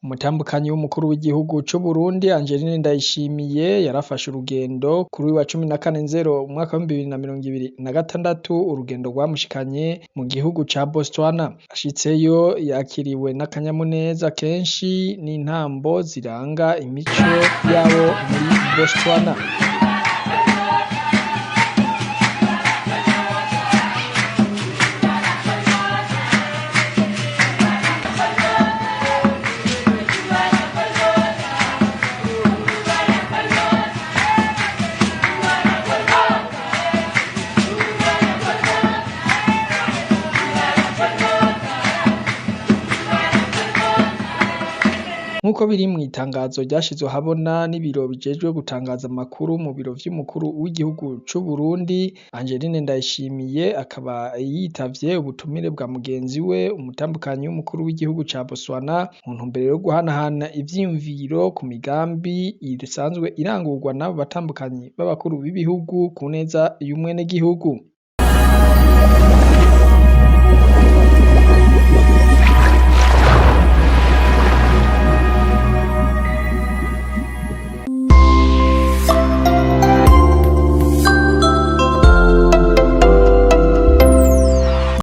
Umutambukanyi w'umukuru w'igihugu c'Uburundi Angeline Ndayishimiye yarafashe urugendo kuri uyu wa 14 Nzero umwaka w'2026, urugendo rwamushikanye mu gihugu ca Botswana. Ashitseyo yakiriwe n'akanyamuneza kenshi n'intambo ziranga imico yabo muri Botswana. Nk'uko biri mw'itangazo ryashizwe ahabona n'ibiro bijejwe gutangaza amakuru mu biro vy'umukuru w'igihugu c'Uburundi, Angeline Ndayishimiye akaba yitavye ubutumire bwa mugenzi we umutambukanyi w'umukuru w'igihugu ca Botswana mu ntumbero yo guhanahana ivyiyumviro ku migambi isanzwe irangurwa n'abo batambukanyi b'abakuru b'ibihugu ku neza y'umwenegihugu.